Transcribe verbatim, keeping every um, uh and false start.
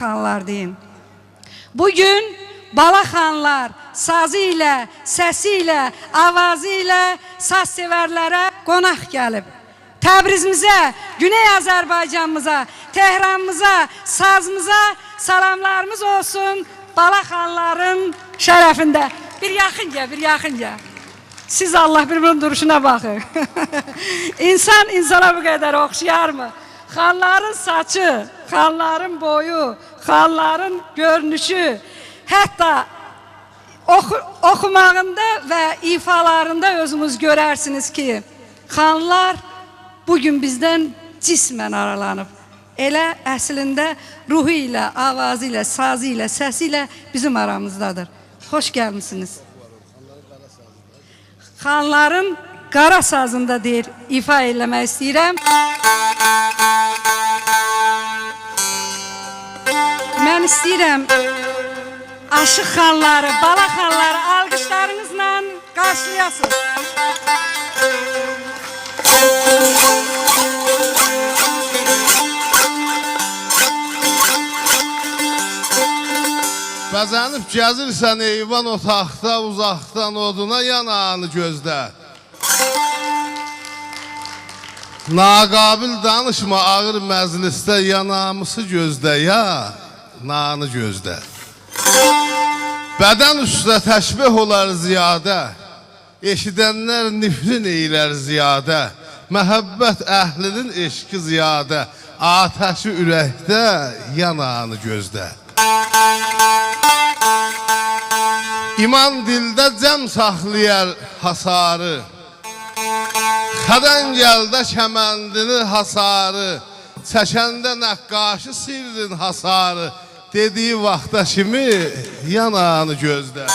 خانلار دئیین. بو گون بالا خانلار سازی ایله، سسی ایله، آوازی ایله ساز سئورلره قوناق گلیب. تبریزیمیزه، گونئی آذربایجانیمیزا، تهرانیمیزا، سازیمیزا سلاملاریمیز اولسون بالا خانلارین شرفینده. بیر یاخین گل، بیر یاخین گل. سیز الله بیر بونون دوروشونا باخین. اینسان اینسانا بو قدر اوخشایارمی؟ خانلارین ساچی، خانلارین بویو، خانلارین گؤرونوشو، حتی اوخو-، اوخوماغیندا و ایفالاریندا اؤزونوز گؤررسینیز کی، خانلار بو گون بیزدن جسماً آرالانیب. ائله اصلینده روحو ایله، آوازی ایله، سازی ایله، سسی ایله بیزیم آرامیزدادیر. خوش گلمیسینیز. خانلارین قارا سازیندا دئییر، ایفا ائله‌مک ایسته‌ییرم. من ایسته‌ییرم آشیق خانلاری، بالا خانلاری آلقیشلارینیزلا قارشیلایاسینیز. بزه‌نیب گزیرسن ایوان اوتاقدا، اوزاقدان اودونا یانانی گؤزله. ناقابل دانیشما آغیر مجلیسده، یا ناموسو گؤزله، یا نانی گؤزله. بدن اوسته تشبیه اولار زیاده، ائشیدنلر نفرین ائیلر زیاده. محبت اهلینین عشقی زیاده، آتشی اورکده، یانانی گؤزله. ایمان دیلده جم ساخلایار حصاری، خدنگلده کمندینی حصاری، چکنده نقاشی سرّین حصاری، دئدیگی واختا کیمی یانانی گؤزله.